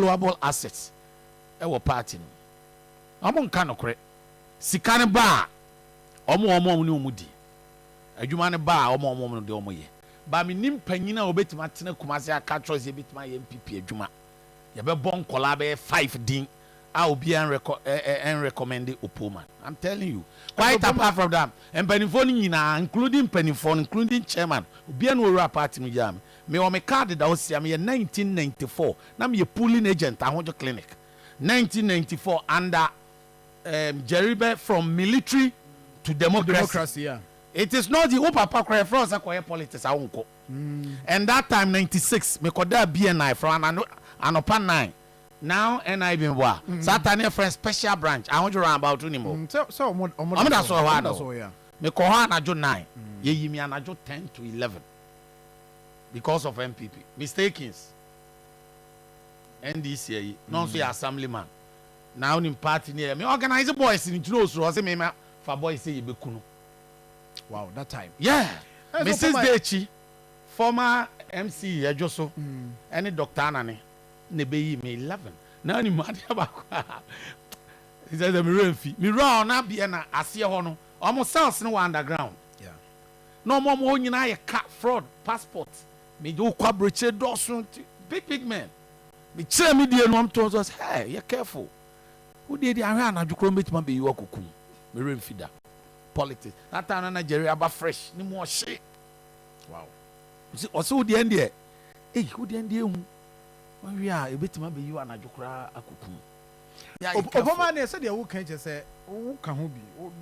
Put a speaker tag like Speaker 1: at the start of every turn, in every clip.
Speaker 1: Valuable assets ɛwɔ party no, ɔmo nka nokorɛ. Sika no ba a, ɔmo ne ɔmo di adwuma no ba a, ɔmo no de ɔmo yɛ ba. Mi nim panyin a obetumi atena Kumase aka kyerɛ sɛ ebetumi ayɛ NPP adwuma. Yɛbɛbɔ nkɔlaa bɛyɛ five din a obiara nrekɔ ɛ ɛ ɛnrecommend Opoman. I'm telling you. Quite apart from that, mpanimfoɔ no nyinaa, including mpanimfoɔ no, including chairman, obiara no owura party no gyaa mi. Me wɔ me card da osia. Me yɛ 1994 na me yɛ polling agent Ahodwo Clinic 1994 under Jeribe, from military to democracy.
Speaker 2: Democracy, yeah.
Speaker 1: It is not the wo papa kora ɛfrɛ sɛ kɔyɛ politics a wonkɔ. And that time 96 mekɔda BNI from anɔpa 9 now NIB mbɔ a saa time ne yɛfrɛ special branch Ahodwo roundabout nim hɔ.
Speaker 2: Sɛ ɔmo
Speaker 1: Ɔmo da so wɔ hɔ.
Speaker 2: Ɔmo da
Speaker 1: Ano.
Speaker 2: so wɔ, yeah.
Speaker 1: Mekɔ hɔ anadwo 9, yɛyi me anadwo 10 to 11 because of NPP mistakings. NDC ayi na ɔnso yɛ assemblyman na wonim party ne yɛ me organize boys no nti na osuro ɔsɛ mema fa boys sɛ yɛbɛku no.
Speaker 2: Wow, that time.
Speaker 1: Yeah.
Speaker 2: So
Speaker 1: Mrs. Dechi, former MC ɛdwo so, ɛne Dr. Anane na ɛbɛyi me 11 na anim adeɛ baako a sɛ mewura mfi mewura ɔno abeɛ na aseɛ hɔ no, ɔmo cells no wɔ underground. Na ɔmo hɔ nyinaa yɛ ka fraud passport mede wokɔ aburokyire dɔɔso nti big big men mekyerɛ me die no, ɔm to so sɛ, "Hey, yɛ careful, wodie deɛ ahwɛ anadwo koro mbɛtumi abɛyi wo akɔkum." Mewura mfi da. Politics that time na Nigeria aba fresh ne mu ɔhye. Ɔsɛ wodeɛ ndeɛ ei, wodeɛ ndeɛ ehu wawie a ebɛtumi abɛyi wo anadwo koraa akɔkum.
Speaker 2: Obama ne sɛdeɛ woka kyɛ sɛ woka ho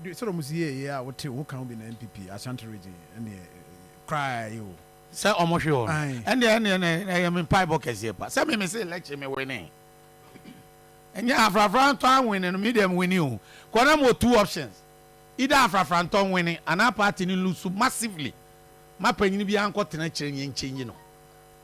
Speaker 2: bi sɛdeɛ ɔmo si yɛyɛ a wote woka ho bi na NPP Ashanti Region ɛneɛ koraa yi o.
Speaker 1: Sɛ ɔmo hwe hɔ no.
Speaker 2: Aye.
Speaker 1: Ɛndeɛ ɛyɛ me mpaebɔ kɛseɛ pa sɛ meme sɛ election me wene, ɛnyɛ afrafra ntɔ awene no. Me deɛ wene o, kɔnɛ mo two options: either afrafra ntɔ nwene anaa party no lose massively ma panyin bi ankɔ tena kyerɛ nyɛ nkyɛnyi no.